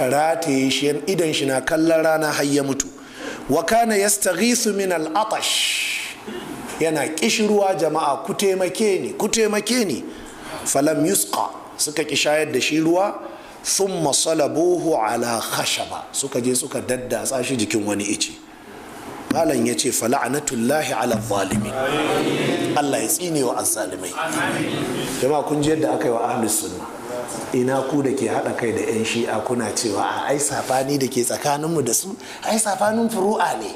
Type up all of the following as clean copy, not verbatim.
Aka rataye shi, idan shi na kallon rana har ya mutu. Wa kana yastaghisu min al-atash, yana kishirwa, jama'a ku taimake ni, ku taimake ni. Falam yusqa, suka ki shayar da shi ruwa. Thumma salabuhu ala khashaba, suka je suka daddatsa shi jikin wani ice. Malam ya ce, fala'anatullahi ala zalimi, Allah ya tsine wa azzalimai. Jama'a, kun ji yadda aka yi wa ahlus sunna. Ina ku da ke haɗa kai da 'yan Shi'a, kuna cewa a ai sabani da ke tsakaninmu da su, ai sabanin furu'a ne,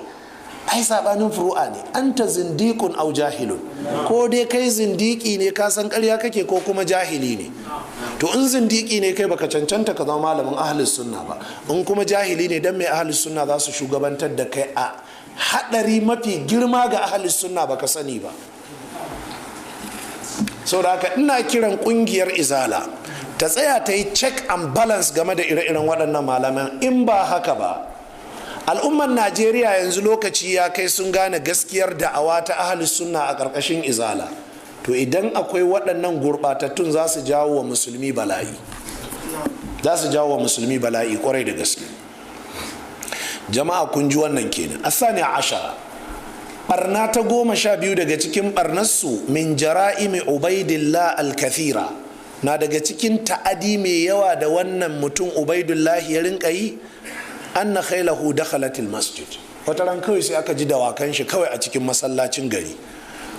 ai sabanin furu'a ne. Anta zindiqun au jahilun. Ko dai kai zindiki ne, ka san ƙarya kake, ko kuma jahili ne. To in zindiki ne kai, baka cancanta ka zama malamin ahlus sunna ba. In kuma jahili ne, dan mai ahlus sunna za su shugabantar da kai a hadari mafi girma ga ahlus sunna? Baka sani ba. Saboda haka ina kiran kungiyar Izala ta tsaya ta yi check and balance game da ire-iren waɗannan malaman. In ba haka ba, al'ummar Najeriya yanzu lokaci ya kai sun gane gaskiyar da'awa ta ahlus sunna a ƙarƙashin Izala. To idan akwai waɗannan gurɓatattun, za su jawo wa musulmi bala'i, za su jawo wa musulmi bala'i kwarai da gaske. Jama'a, kun ji wannan kenan. Asani ashara, barna ta 12 daga cikin barnarsu, min jara'imi Ubaidillah al-kathira, na daga cikin ta'adi mai yawa da wannan mutum Ubaidullahi ya rinka yi, anna khailahu dakhalat masjid. Wata ran kawai sai aka ji dawakan shi kawai a cikin masallacin gari.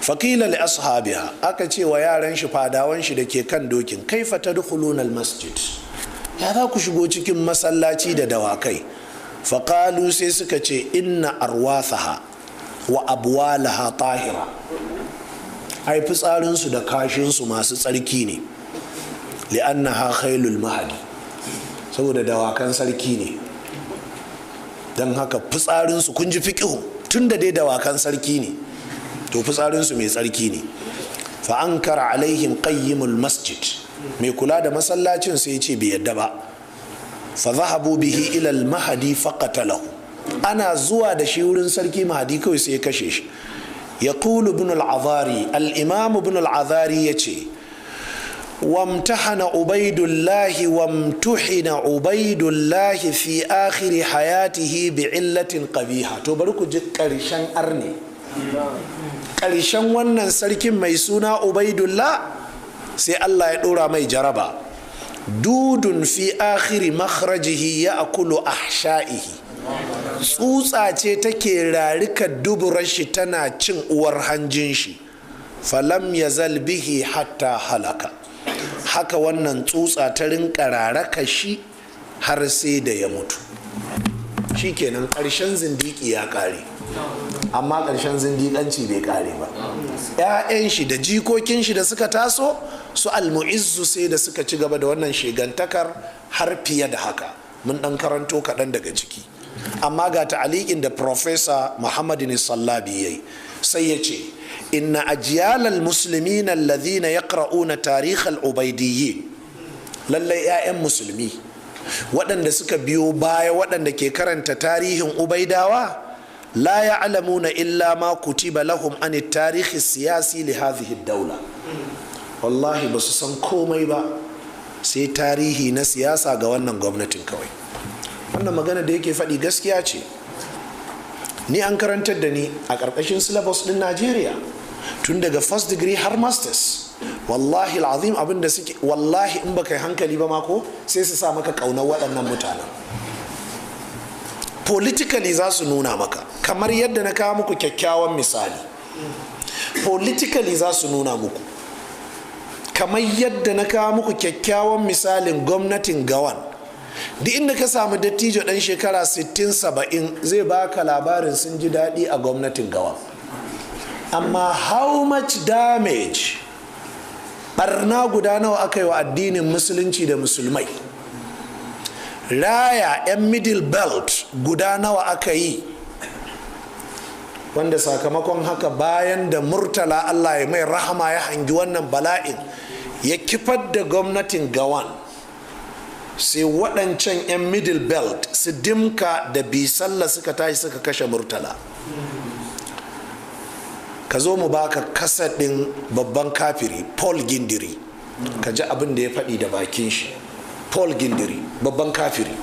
Faqila li ashabiha, aka ce wa yaran shi, fadawan shi da ke kan dokin, kaifa tadkhuluna al masjid? Ya za ku shigo cikin masallaci da dawakai? Faqalu, sai suka ce, inna arwathaha wa abwalaha tahira. Ai fitsarinsu da kashinsu masu tsarki ne. Li'annaha khailul mahadi, saboda dawakan sarki ne, don haka fitsarinsu, kun ji fiƙihu, tun da dai dawakan sarki ne, to fitsarinsu mai tsarki ne. Fa ankara alaihim qayyimul masjid, mai kula da masallacin sai ya ce bai yadda ba. Fa zahabu bihi ila al mahdi faqatalahu. Ana zuwa da shi wurin Sarki Mahdi, kawai sai ya kashe shi. Yaqulu ibn al-azari, al-imam ibn al-azari yace, وامتحن عبيد الله وامتحن عبيد الله في آخر حياته بعلة قبيحة. To bari ku ji ƙarshen arne, ƙarshen wannan sarkin mai suna Ubaidullah. Sai Allah ya ɗora mai jaraba, dudun fi akhiri makhrajihi ya akulu ahsha'ihi. Tsutsa ce take rarika duburar shi, tana cin uwar hanjin shi. Falam yazal bihi hatta halaka. Haka wannan tsutsa ta rinka raraka shi har sai da ya mutu. Shikenan, ƙarshen zindiki ya ƙare, amma ƙarshen zindiƙanci bai ƙare ba. 'Ya'yan shi da jikokin shi da suka taso, su Almu'izzu, sai da suka ci gaba da wannan shegantakar har fiye da haka. Mun ɗan karanto kaɗan daga ciki, amma ga ta'aliƙin da Professor Muhammadin Sallabi yayi. Sai ya ce, inna ajyalal muslimin alladhina yaqra'una tarikh al-ubaidiyyin, lallai 'ya'yan musulmi waɗanda suka biyo baya, waɗanda ke karanta tarihin Ubaidawa, la ya'lamuna illa ma kutiba lahum an tarihi siyasi li hadhihi daula. Wallahi ba su san komai ba sai tarihi na siyasa ga wannan gwamnatin kawai. Wannan magana da yake faɗi gaskiya ce. Ni an karantar da ni a ƙarƙashin syllabus ɗin Najeriya tun daga first degree har masters. Wallahi azim, abin da suke, wallahi in baka yi hankali ba ma ko, sai su sa maka ƙaunar waɗannan mutanen. Politically za su nuna maka, kamar yadda na kawo muku kyakkyawan misali. Politically za su nuna muku, kamar yadda na kawo muku kyakkyawan misalin gwamnatin Gawan. Duk inda ka samu dattijo ɗan shekara 60-70, zai baka labarin sun ji daɗi a gwamnatin Gawan. Amma how much damage, barna guda nawa aka yi wa addinin Musulunci da Musulmai? Raya 'yan Middle Belt guda nawa aka yi, wanda sakamakon haka, bayan da Murtala, Allah ya mai rahama, ya hangi wannan bala'in, ya kifar da gwamnatin Gawan, sai waɗancan 'yan Middle Belt su Dimka da Bisalla suka tashi suka kashe Murtala. Ka zo mu baka kaset ɗin babban kafiri Paul Gindiri, ka ji abin da ya faɗi da bakin shi. Paul Gindiri, Paul Gindiri, babban kafiri.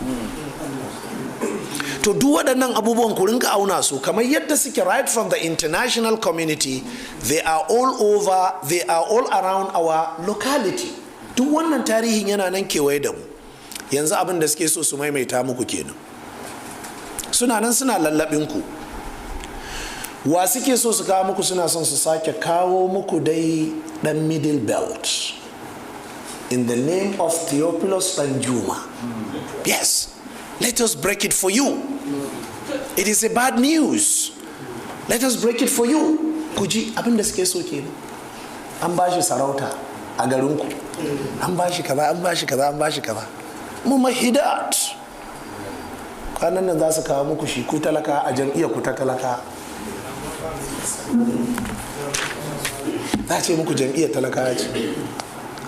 To duk waɗannan abubuwan ku rinka auna su kamar yadda suke right from the international community. They are all over, they are all around our locality. Duk wannan tarihin yana nan kewaye da mu. Yanzu abin da suke so su maimaita muku kenan. Suna nan suna lallabin ku. Wa suke so su kawo muku? Suna son su sake kawo muku dai dan Middle Belt in the name of Theophilus Danjuma. Yes, let us break it for you. It is a bad news. Let us break it for you. Ku ji abin da suke so kenan. An ba shi sarauta a garinku, an ba shi kaza, an ba shi kaza, an ba shi kaza. Mu mahidat kwanan nan za su kawo muku shi, ku talaka, a jam'iyyar ku ta talaka. Za ce muku jam'iyyar talaka ce.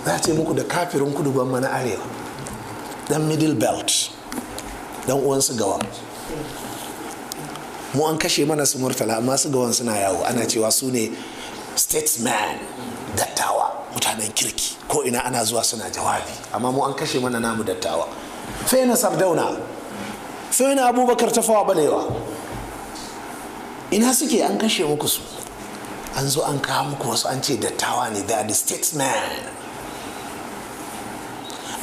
Za ce muku da kafirin kudu gwamma na arewa, dan Middle Belt, dan uwansu Gawan. Mu an kashe mana su Murtala, amma su Gawan suna yawo, ana cewa su ne statesman, dattawa, mutanen kirki, ko ina ana zuwa suna jawabi. Amma mu an kashe mana namu dattawa. Fena Sardauna, Fena Abubakar Tafawa Balewa, ina suke? An kashe muku su, an zo an kawo muku wasu, an ce dattawa ne, they are the statesman.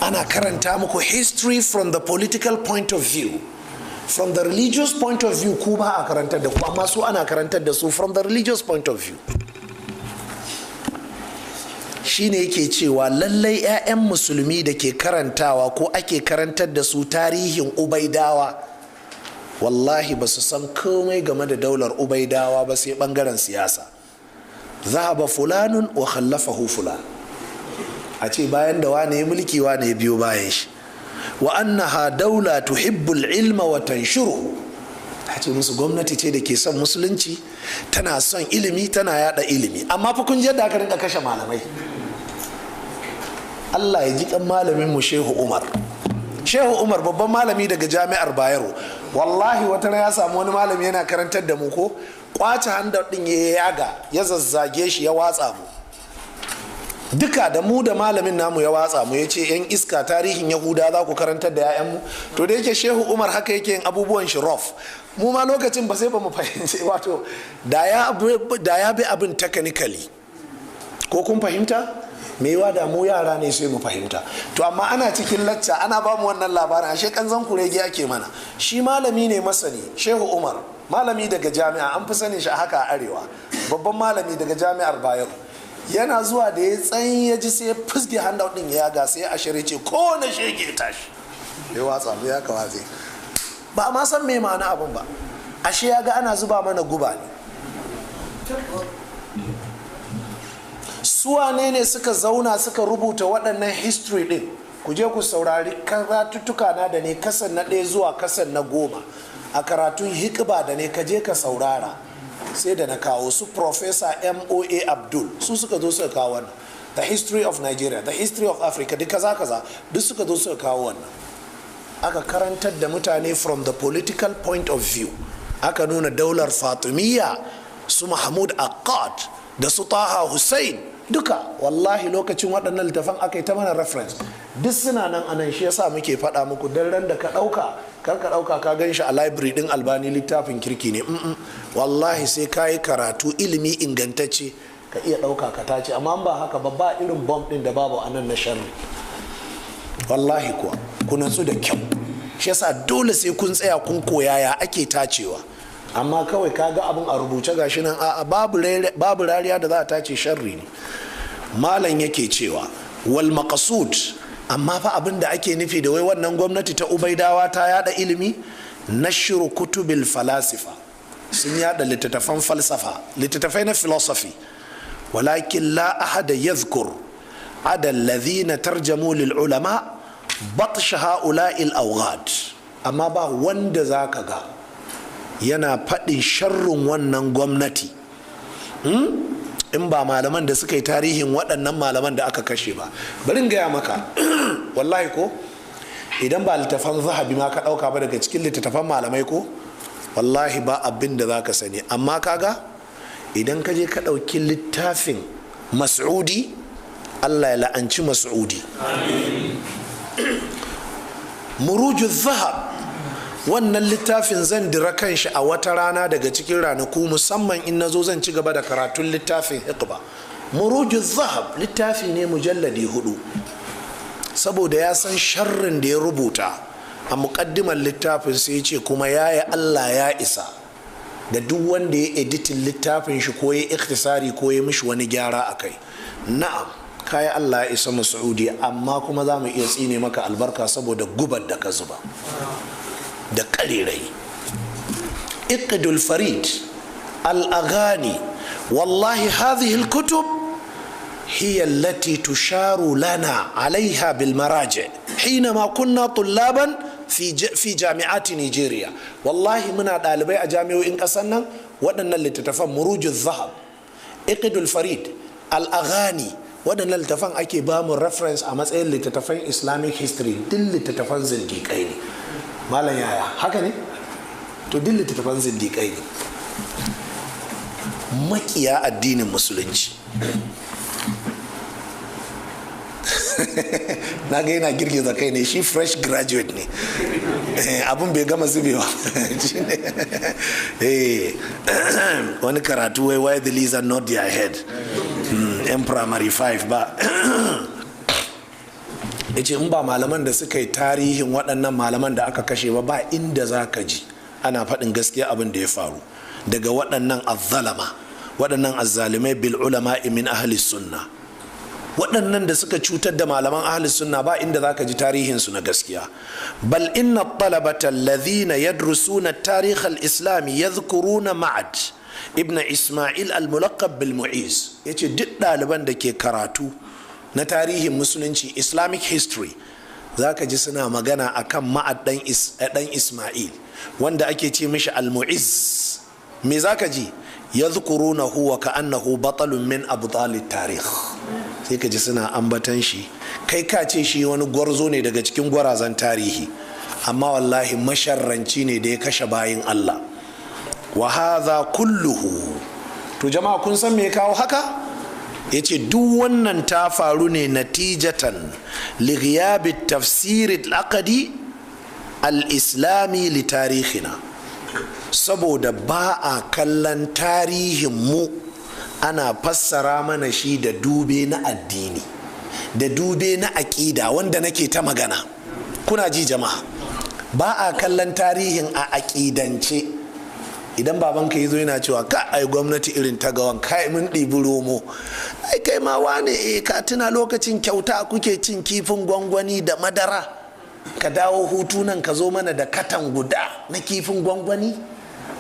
Ana karanta muku history from the political point of view. From the religious point of view, ku ba a karantar da ku, amma su ana karantar da su from the religious point of view. Shine yake cewa lallai 'ya'yan musulmi da ke karantawa ko ake karantar da su tarihin Ubaidawa, wallahi ba su san komai game da daular Ubaidawa ba sai bangaren siyasa. Zahaba fulanun wa khallafahu fulan, a ce bayan da wane ya mulki, wane ya biyo bayan shi. Wa annaha daula tuhibbul ilma wa tanshuruhu. Ta ce musu gwamnati ce da ke son musulunci, tana son ilimi, tana yada ilimi. Amma fa kun ji yadda aka rinka kashe malamai. Allah ya ji kan malamin mu Shehu Umar. Shehu Umar, babban malami daga Jami'ar Bayero. Wallahi wata ya samu wani malami yana karantar da mu, ko kwace handout din ya yaga, ya zazzage shi, ya watsa mu duka, da mu da malamin namu, ya watsa mu, ya ce, "Yan iska, tarihin Yahuda za ku karantar da 'ya'yanmu?" To da yake Shehu Umar haka yake yin abubuwan shi rough, mu ma lokacin ba sai ba mu fahimci, wato da ya bi abin technically, ko kun fahimta, me yiwa da mu yara ne sai mu fahimta. To amma ana cikin lacca ana ba mu wannan labarin, ashe kanzan kurege ake mana. Shi malami ne masani, Shehu Umar, malami daga jami'a, an fi sanin shi a haka a arewa, babban malami daga Jami'ar Bayero. Yana zuwa da ya tsayin ya ji, sai ya fusge handout din, ya ga sai a shirye ce ko na shege tashi, ya watsa mu, ya kawatse. Ba ma san me ma'ana abin ba, ashe ya ga ana zuba mana guba ne. Su wane ne suka zauna suka rubuta waɗannan history din? Ku je ku saurari karatuttuka na da ne kasan na 1 zuwa kasan na 10 a karatun hikba da ne, ka je ka saurara. Sai da na kawo su Professor Moa Abdul, su suka zo suka kawo wannan the history of Nigeria, the history of Africa, duk kaza kaza, duk suka zo suka kawo wannan. Aka karantar da mutane from the political point of view. Aka nuna daular Fatimiyya, su Mahmud Akkad da su Taha Hussein duka. Wallahi lokacin waɗannan littafan aka yi ta mana reference, duk suna nan anan. Shi yasa muke faɗa muku, dan ran da ka ɗauka, kar ka ɗauka ka gan shi a library ɗin Albani littafin kirki ne. Wallahi sai ka yi karatu, ilimi ingantacce, ka iya ɗauka ka tace. Amma ba haka ba, ba irin bomb ɗin da babu anan na sharri. Wallahi kuwa ku natsu da kyau. Shi yasa dole sai kun tsaya kun koya ya ake tacewa. Amma kawai ka ga abin a rubuce gashi nan, a'a, babu rariya da za a tace sharri ne. Malam yake cewa wal maqsud, amma fa abin da ake nufi da wai wannan gwamnati ta Ubaidawa ta yada ilimi, nashru kutubil falasifa, sun yada littattafan falsafa, littattafai na philosophy. Walakin la ahada yadhkur ada alladhina tarjamu lil ulama batsh ha'ula'il awghad. Amma ba wanda zaka ga yana faɗin sharrin wannan gwamnati in ba malaman da suka yi tarihin waɗannan malaman da aka kashe ba. Bari in gaya maka, wallahi ko idan ba littafan Zahabi ma ka ɗauka ba daga cikin littattafan malamai ko, wallahi ba abin da za ka sani. Amma kaga idan ka je ka ɗauki littafin Mas'udi, Allah ya la'anci Mas'udi. Muruju Zahab, wannan littafin zan dira kanshi a wata rana daga cikin ranaku, musamman in nazo zan ci gaba da karatun littafin Hikba. Muruju Zahab littafi ne mujalladi 4, saboda ya san sharrin da ya rubuta a muƙaddimar littafin, sai ce kuma ya yi Allah ya isa da duk wanda ya editin littafin shi ko ya ikhtisari ko ya mishi wani gyara a kai. Na'am, kayi Allah ya isa mu Saudi, amma kuma za mu iya tsine maka albarka saboda gubar da ka zuba da karerai. Iqdul Farid, Al-Aghani, wallahi hadhihi al-kutub hiya allati tusharu lana alaiha bil maraji hinama kunna tullaban fi jami'ati Nigeria. Wallahi muna ɗalibai a jami'o'in ƙasar nan, waɗannan littattafan Muruju Zahab, Iqdul Farid, Al-Aghani, waɗannan littattafan ake ba mu reference a matsayin littattafan Islamic history. Duk littattafan zindiƙai ne. Malam yaya haka ne? To duk littattafan zindiƙai ne, makiya addinin musulunci. Na ga yana girgiza kai ne, shi fresh graduate ne, abin bai gama zubewa. Wani karatu wai why the lizard not their head, yan primary 5 ba. Ya ce in ba malaman da suka yi tarihin waɗannan malaman da aka kashe ba, ba inda za ka ji ana faɗin gaskiya abin da ya faru daga waɗannan azzalama, waɗannan azzalimai bil ulama min ahli sunna, waɗannan da suka cutar da malaman ahli sunna, ba inda za ka ji tarihinsu na gaskiya. Bal inna talabata alladhina yadrusuna tarikh al-islam yadhkuruna Ma'ad ibn Isma'il al-mulaqab bil Mu'iz. Yace duk ɗaliban da ke karatu na tarihin musulunci, Islamic history, zaka ji suna magana akan Ma'ad dan Isma'il wanda ake ce mishi al-Mu'iz. Me zaka ji? Yadhkurunahu wa ka'annahu batalun min abtal tarikh. Sai ka ji suna ambatan shi kai ka ce shi wani gwarzo ne daga cikin gwarazan tarihi, amma wallahi masharranci ne da ya kashe bayin Allah. Wa hadha kulluhu, to jama'a kun san me ya kawo haka? Yace duk wannan ta faru ne natijatan li ghiyab at-tafsir al-aqdi al-islami li tarikhina, saboda ba a kallon tarihin mu ana fassara mana shi da dube na addini, da dube na aƙida wanda nake ta magana. Kuna ji jama'a? Ba a kallon tarihin a aƙidance. Idan babanka ya zo yana cewa ka ai gwamnati irin ta Gawan, kai mun ɗibi romo, ai kai ma wane, ka tuna lokacin kyauta kuke cin kifin gwangwani da madara, ka dawo hutu nan ka zo mana da katan guda na kifin gwangwani,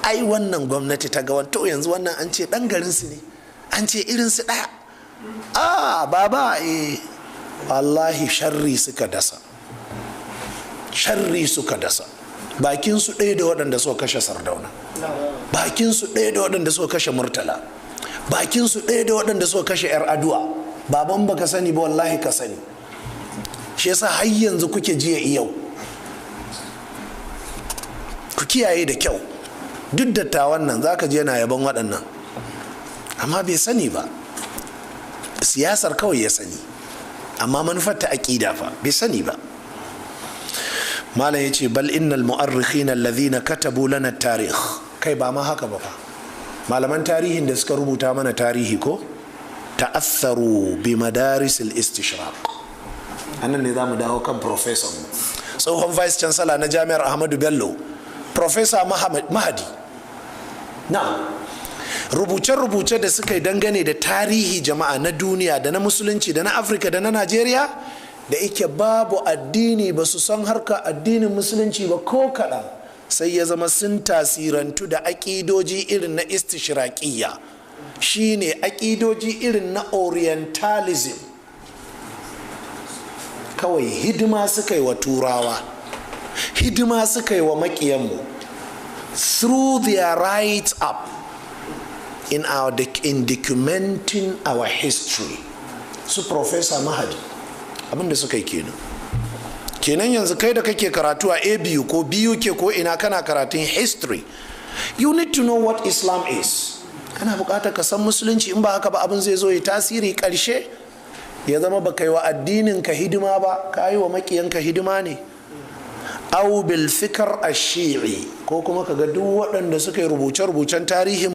ai wannan gwamnati ta Gawan, to yanzu wannan an ce ɗan garinsu ne, an ce irinsu ɗaya. A baba, wallahi sharri suka dasa, sharri suka dasa. Bakinsu ɗaya da waɗanda suka kashe Sardauna, bakinsu ɗaya da waɗanda suka kashe Murtala, bakinsu ɗaya da waɗanda suka kashe 'Yar Aduwa. Baban baka sani ba, wallahi ka sani. Shi yasa har yanzu kuke jiya yau. Ku kiyaye da kyau. Duk dattawan nan zaka je yana yaban waɗannan, amma bai sani ba, siyasar kawai ya sani, amma manufar ta aƙida fa bai sani ba. Malam ya ce bal innal mu'arrikhin alladhina katabu lana tarikh, kai ba ma haka ba fa, malaman tarihin da suka rubuta mana tarihi ko ta'assaru bi madaris al-istishraq. Anan ne zamu dawo kan professor mu, tsohon vice chancellor na Jami'ar Ahmadu Bello, Professor Mahadi. Na rubuce-rubuce da suka yi dangane da tarihi jama'a na duniya da na musulunci da na Afirka da na Najeriya, da ike babu addini, ba su san harka addinin musulunci ba ko kaɗan, sai ya zama sun tasirantu da aƙidoji irin na istishraƙiyya, shine aƙidoji irin na orientalism. Kawai hidima suka yi wa turawa, hidima suka yi wa maƙiyanmu through their write up in documenting our history. Su Professor Mahadi abinda suka yi kenan. Kenan yanzu kai da kake karatu a ABU ko BUK ko ina kana karatun history, you need to know what Islam is. Kana bukatar ka san musulunci, in ba haka ba abin zai zo ya tasiri karshe ya zama ba kai wa addinin ka hidima ba, ka yi wa makiyanka hidima ne. Aw bil fikr ash-shi'i, ko kuma kaga duk waɗanda suka yi rubuce-rubucen tarihin